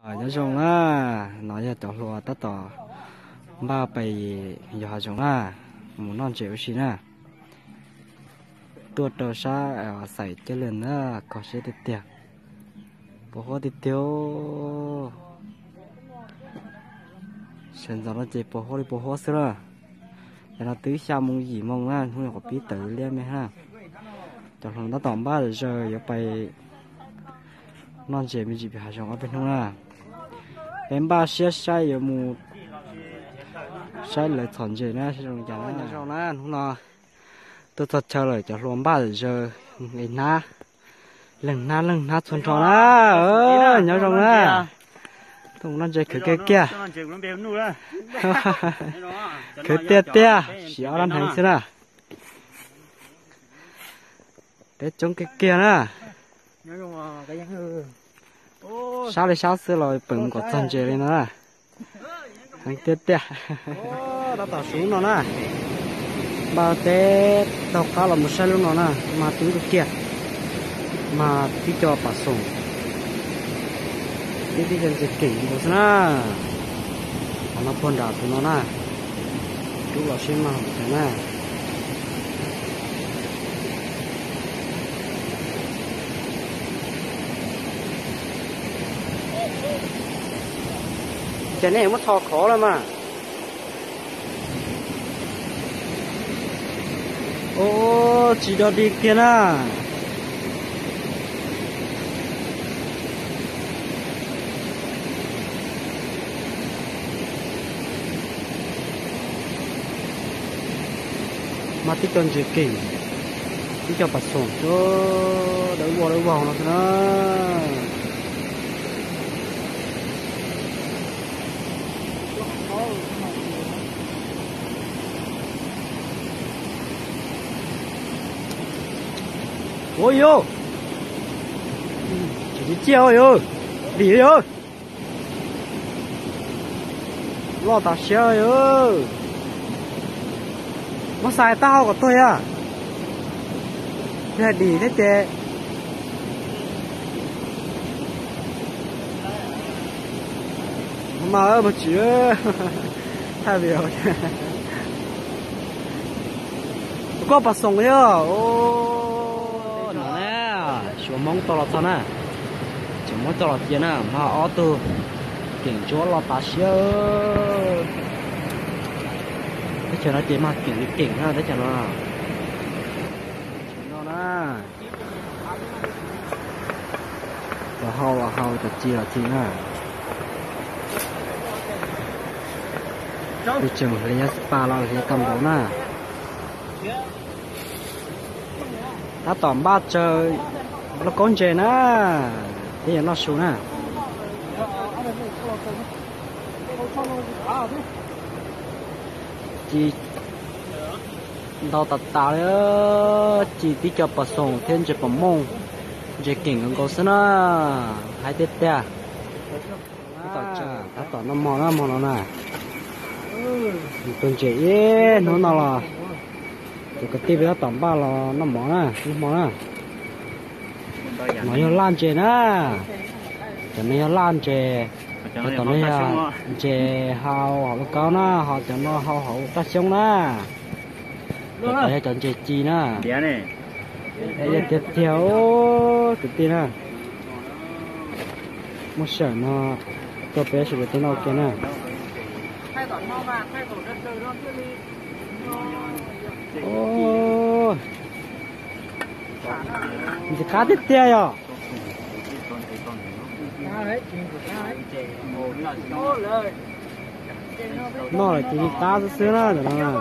Nyob zoo na, no yog cov hluas tab tom npaj pem yos hav zoov na, mus noj ntses ua si na. Tuaj rau sab Xais Cab Lias na, kho siab tiag tiag. Pos huab tiag tiag. Sawv ntxov no ces pos huab li pos huab xwb na. Yog no twb xya moo yim moo na, hnub no qhov pib tawm liab me na. Cov hluas tab tom npaj zaws yuav pais noj ntses me ntsis pem hav zoov ob peb hnub na. Peb npaj siab saib yuav mus saib lawv txhom ntses na, saib zoo li cas na. Nyob zoo na, hnub no tuaj txog chaw lawm cov hluas npaj zaws, hnab, leej hnab leej hnab txhua nrho na. Nyob zoo na, tuaj mus noj ntses khwv kiag kiag. Khwv tiag tiag, siv ob rab hneev xwb na. Peb coob kiag kiag na. Sab li sab xwb los peem mus kom txog ntses li no na. Heev tiag tiag. Tab tom sub no na, npaj teb taug qab los mus saib lub no na, mas twb kiag, mas tib co pas xoom, tib tib co ntses keem nkaus xwb na. Qhov no puag nram tus no na, rub los seb mag mus tag na. Ces nej muab tho khov lawm mas. Ua tsis dog dig kiag na. Mas tib co ntses keem, tib co pas xoom, dawb vog dawb vog no xwb na. Ua yog, tsis tsis ciaj ua yog, dim yog. Loj tas siab yog. Muab xais taub hau kom tuag yog. Yog dim thiab ces mas mus tsis thaj vi. Koj pas xoom yog. No na, suav Hmoob tau los txog na, tseem muab coj los cia na, mas ob tug keem ntsuab loj tas siab. Teb chaws no ces mas keem li keem na teb chaws no. Los hau los hau, cov ci los ci na. Peb tseem hliav spa los hliav tau npaum na. Tab tom npaj tsawv lauj kaub ntses na, peb yuav noj su na. Ci ntau tas tas li, ci tib co pas xoom thiab ntses pos mooj, ntses keem nkaus nkaus xwb na, hais tiag tiag. Tab tom noj mov na, hmo no na, tus ntses ib hnub no los, cov kwv tij peb tab tom npaj los noj mov na, noj hmo na. No yog laj ntses na, cov no yog laj ntses, cov no yog ntses hau hauv lauj kaub na, ho cov no hau hauv raj xyoob na. Cov no yog cov ntses ci na. Yog tiag tiag, kwv tij na. Muaj sij hawm no tuaj peb sawv daws tuaj noj ua ke na. Ntxim qab tiag tiag yog. Noj lawm ces qab xwb xwb na ntawm no.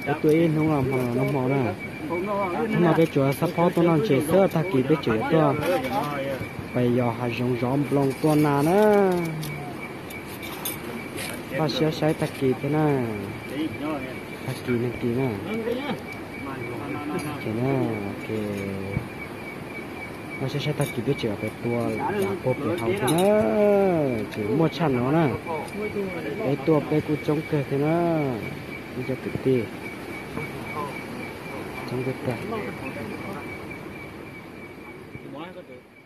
Peb tuaj ib hnub los hmo no hmo na. Hnub no peb tsuas xab phob tuaj noj ntses xwb, tag kis peb tseem yuav tuaj pais yos hav zoov zov nploos tua nas na. Npaj siab saib tag kis thiab na, tag kis nag kis na. Ces na, ces npaj siab saib tag kis peb tseem pais tua yav puag pem hauv thiab na. Tseem muaj tshaj no na, peb tuaj peb kuj coob kawg thiab na, ib cov kwv tij, coob kawg kawg. koj tus.